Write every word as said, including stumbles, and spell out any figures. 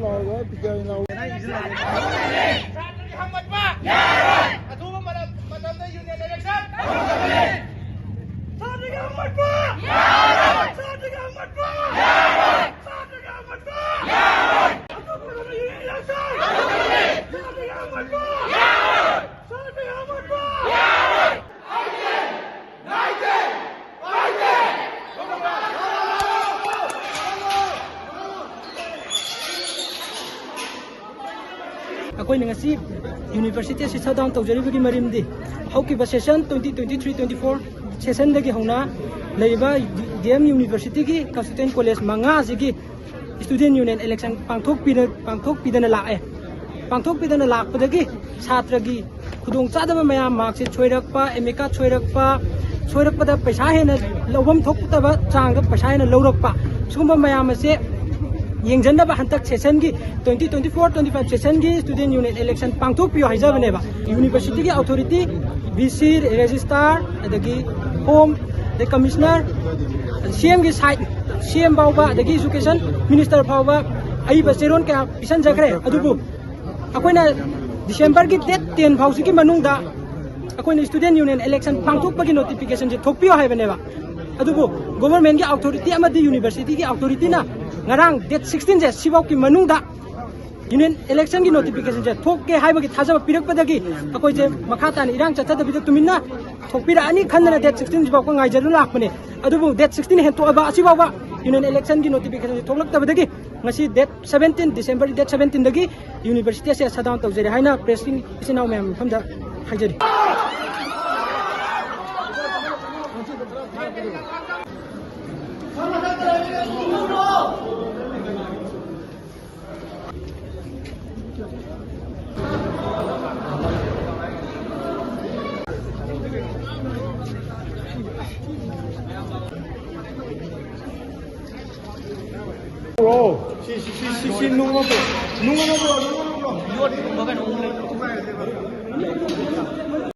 ꯁꯥꯇ꯭ꯔꯒꯤ ꯍꯧꯒꯠꯄ! ꯑꯊꯨꯕ ꯃꯇꯝ-, ꯃꯇꯝꯗ ꯌꯨꯅꯤꯌꯟ ꯏꯂꯦꯛꯁꯟ! ꯁꯥꯇ꯭ꯔꯒꯤ ꯍꯧꯒꯠꯄ! ꯁꯥꯇ꯭ꯔꯒꯤ ꯍꯧꯒꯠꯄ! ꯁꯥꯇ꯭ꯔꯒꯤ ꯍꯧꯒꯠꯄ! ꯑꯊꯨꯕ ꯃꯇꯝꯗ ꯌꯨꯅꯤꯌꯟ ꯏꯂꯦꯛꯁꯟ! ꯁꯥꯇ꯭ꯔꯒꯤ ꯍꯧꯒꯠꯄ! ꯁꯥꯇ꯭ꯔꯒꯤ ꯍꯧꯒꯠꯄ! ꯑꯩꯈꯣꯏꯅ ꯉꯁꯤ ꯌꯨꯅꯤꯚꯔꯁꯤꯇꯤ ꯑꯁꯤ ꯁꯠ ꯗꯥꯎꯟ ꯇꯧꯖꯔꯤꯕꯒꯤ ꯃꯔꯝꯗꯤ, ꯍꯧꯈꯤꯕ session twenty twenty three twenty four ꯁꯦꯁꯟꯗꯒꯤ ꯍꯧꯅ ꯂꯩꯔꯤꯕ ꯗꯤ ꯑꯦꯝ ꯌꯨꯅꯤꯚꯔꯁꯤꯇꯤꯒꯤ ꯀꯟꯁꯇꯤꯇ꯭ꯌꯨꯌꯦꯟ ꯀꯣꯂꯦꯖ ꯃꯉꯥ ꯑꯁꯤꯒꯤ ꯁ꯭ꯇꯨꯗꯦꯟ ꯌꯨꯅꯤꯌꯟ ꯏꯂꯦꯛꯁꯟ ꯄꯥꯡꯊꯣꯛꯄꯤꯗ-, ꯄꯥꯡꯊꯣꯛꯄꯤꯗꯅ ꯂꯥꯛꯑꯦ꯫ ꯄꯥꯡꯊꯣꯛꯄꯤꯗꯅ ꯂꯥꯛꯄꯗꯒꯤ ꯁꯥꯇ꯭ꯔꯒꯤ ꯈꯨꯗꯣꯡꯆꯥꯗꯕ ꯃꯌꯥꯝ, ꯃꯥꯔꯛꯁꯤꯠ ꯁꯣꯏꯔꯛꯄ, ꯑꯦꯗꯃꯤꯠ ꯀꯥꯔꯗ ꯁꯣꯏꯔꯛꯄ, ꯁꯣꯏꯔꯛꯄꯗ ꯄꯩꯁꯥ ꯍꯦꯟꯅ ꯂꯧꯐꯝ ꯊꯣꯛꯇꯕ ꯆꯥꯡꯗ ꯄꯩꯁꯥ ꯍꯦꯟꯅ ꯂꯧꯔꯛꯄ, ꯁꯤꯒꯨꯝꯕ ꯃꯌꯥꯝ ꯑꯁꯦ ꯌꯦꯡꯁꯤꯟꯅꯕ ꯍꯟꯗꯛ ꯁꯦꯁꯟꯒꯤ twenty twenty four twenty five ꯁꯦꯁꯟꯒꯤ ꯁ꯭ꯇꯨꯗꯦꯟ ꯌꯨꯅꯤꯌꯟ ꯏꯂꯦꯛꯁꯟ ꯄꯥꯡꯊꯣꯛꯄꯤꯌꯨ ꯍꯥꯏꯖꯕꯅꯦꯕ꯫ ꯌꯨꯅꯤꯚꯔꯁꯤꯇꯤꯒꯤ ꯑꯣꯊꯣꯔꯤꯇꯤ, ꯚꯤ ꯁꯤ, ꯔꯦꯖꯤꯁꯇ꯭ꯔꯥꯔ, ꯑꯗꯒꯤ ꯍꯣꯝ, ꯑꯗꯩ ꯀꯃꯤꯁꯅꯔ, ꯁꯤ ꯑꯦꯝꯒꯤ ꯁꯥꯏꯠ, ꯁꯤ ꯑꯦꯝ ꯐꯥꯎꯕ, ꯑꯗꯒꯤ ꯏꯖꯨꯀꯦꯁꯟ ꯃꯤꯅꯤꯁꯇꯔ ꯐꯥꯎꯕ ꯑꯏꯕ ꯆꯦꯔꯣꯜ ꯀꯌꯥ ꯄꯤꯁꯟꯖꯈ꯭ꯔꯦ꯫ ꯑꯗꯨꯕꯨ ꯑꯩꯈꯣꯏꯅ ꯗꯤꯁꯦꯝꯕꯔꯒꯤ ꯗꯦꯠ ꯇꯦꯟ ꯐꯥꯎꯁꯤꯒꯤ ꯃꯅꯨꯡꯗ ꯑꯩꯈꯣꯏꯅ ꯁ꯭ꯇꯨꯗꯦꯟ ꯌꯨꯅꯤꯌꯟ ꯏꯂꯦꯛꯁꯟ ꯄꯥꯡꯊꯣꯛꯄꯒꯤ ꯅꯣꯇꯤꯐꯤꯀꯦꯁꯟꯁꯦ ꯊꯣꯛꯄꯤꯌꯣ ꯍꯥꯏꯕꯅꯦꯕ꯫ ꯑꯗꯨꯕꯨ ꯒꯣꯚꯔꯟꯃꯦꯟꯠꯀꯤ ꯑꯣꯊꯣꯔꯤꯇꯤ ꯑꯃꯗꯤ ꯌꯨꯅꯤꯚꯔꯁꯤꯇꯤꯒꯤ ꯑꯣꯊꯣꯔꯤꯇꯤꯅ ꯉꯔꯥꯡ ꯗꯦꯠ ꯁꯤꯛꯁꯇꯤꯟꯁꯦ ꯁꯤꯐꯥꯎꯒꯤ ꯃꯅꯨꯡꯗ ꯌꯨꯅꯤꯌꯟ ꯏꯂꯦꯛꯁꯟꯒꯤ ꯅꯣꯇꯤꯐꯤꯀꯦꯁꯟꯁꯦ ꯊꯣꯛꯀꯦ ꯍꯥꯏꯕꯒꯤ ꯊꯥꯖꯕ ꯄꯤꯔꯛꯄꯗꯒꯤ ꯑꯩꯈꯣꯏꯁꯦ ꯃꯈꯥ ꯇꯥꯅ ꯏꯔꯥꯡ ꯆꯠꯊꯗꯕꯤꯗ ꯇꯨꯃꯤꯟꯅ ꯊꯣꯛꯄꯤꯔꯛꯑꯅꯤ ꯈꯟꯗꯅ ꯗꯦꯠ ꯁꯤꯛꯁꯇꯤꯟꯁꯤꯐꯥꯎ ꯉꯥꯏꯖꯗꯨꯅ ꯂꯥꯛꯄꯅꯦ꯫ ꯑꯗꯨꯕꯨ ꯗꯦꯠ ꯁꯤꯛꯁꯇꯤꯟ ꯍꯦꯟꯇꯣꯛꯑꯕ ꯑꯁꯤꯐꯥꯎꯕ ꯌꯨꯅꯤꯌꯟ ꯏꯂꯦꯛꯁꯟꯒꯤ ꯅꯣꯇꯤꯐꯤꯀꯦꯁꯟꯁꯦ ꯊꯣꯛꯂꯛꯇꯕꯗꯒꯤ ꯉꯁꯤ ꯗꯦꯠ ꯁꯕꯦꯟꯇꯤꯟ, ꯗꯤꯁꯦꯝꯕꯔ ꯗꯦꯠ ꯁꯕꯦꯟꯇꯤꯟꯗꯒꯤ ꯌꯨꯅꯤꯚꯔꯁꯤꯇꯤ ꯑꯁꯦ ꯁꯠ ꯗꯥꯎꯟ ꯇꯧꯖꯔꯦ ꯍꯥꯏꯅ ꯄ꯭ꯔꯦꯁꯀꯤ ꯏꯆꯤꯟ ꯏꯅꯥꯎ ꯃꯌꯥꯝ ꯃꯐꯝꯗ ꯍꯥꯏꯖꯔꯤ꯫ ꯁꯤ, ꯁꯤ, ꯁꯤ, ꯁꯤ, ꯁꯤ, ꯅꯨꯡ ꯑꯃ ꯄꯨꯔꯛꯑꯣ꯫ ꯅꯨꯡ ꯑꯃ ꯄꯨꯔꯛꯑꯣ, ꯅꯨꯡ ꯑꯃ ꯄꯨꯔꯛꯑꯣ꯫